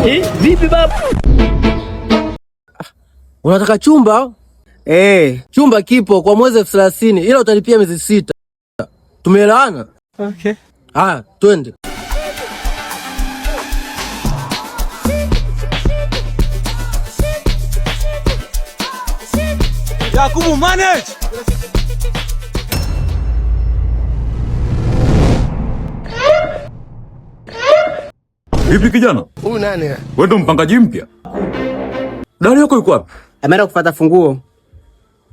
Eh, vipi baba? Unataka chumba? Eh, Chumba kipo kwa mwezi 30,000 ila utalipia miezi 6. Tumeelewana? Okay. Haya, twende. Yakubu manage. Vipi kijana? Huyu nani? Wewe ndo mpangaji mpya? Dari yako iko wapi? Ameenda kufuata funguo.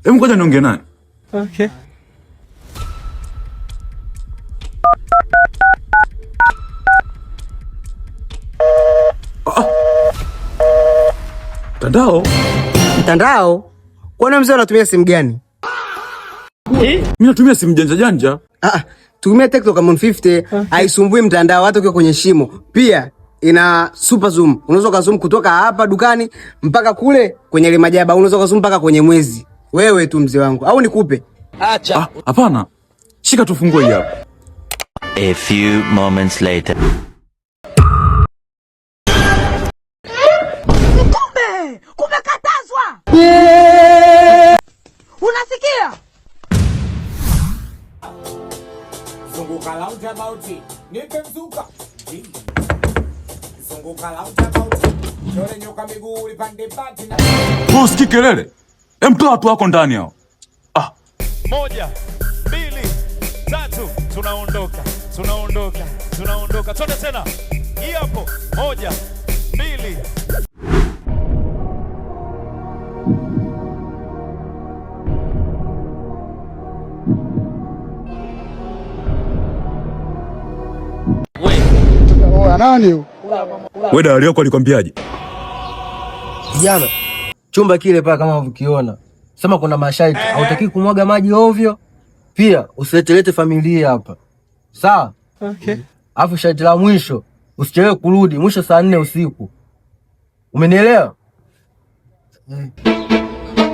Hebu ngoja niongee naye. Okay. Mtandao? Mtandao? Kwani mzee anatumia simu gani? Eh? Mimi natumia simu janja janja. Ah, tumia Tecno Camon 50, haisumbui mtandao hata ukiwa kwenye shimo. Pia ina super zoom. Unaweza ukazoom kutoka hapa dukani mpaka kule kwenye ile majaba, unaweza ukazoom mpaka kwenye mwezi. Wewe tu mzee wangu, au nikupe? Acha. Ah, hapana. Shika tufungue hii hapa. A few moments later. Kumbe kumekatazwa, unasikia? Zunguka roundabout, nipe mzuka. Zunguka roundabout, chore nyoka miguu ulipande bati na Wewe usikii kelele? Hem, toa watu wako ndani hao. Ah, 1, 2, 3, tunaondoka, tunaondoka, tunaondoka. Twende tena. Hii hapo. 1, 2. Wewe dalali yako alikwambiaje? Kijana, chumba kile pale kama ukiona. Sema kuna masharti, hautaki kumwaga maji ovyo. Pia usiletelete familia hapa. Sawa? Okay. Alafu sharti la mwisho, usichelewe kurudi mwisho saa 4 usiku. Umenielewa?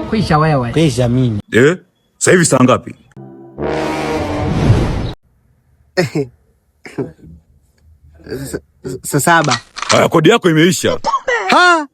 Kwisha wewe. Kwisha mimi. Eh? Sasa hivi saa ngapi? Saa 7. Haya, kodi yako imeisha. Ha!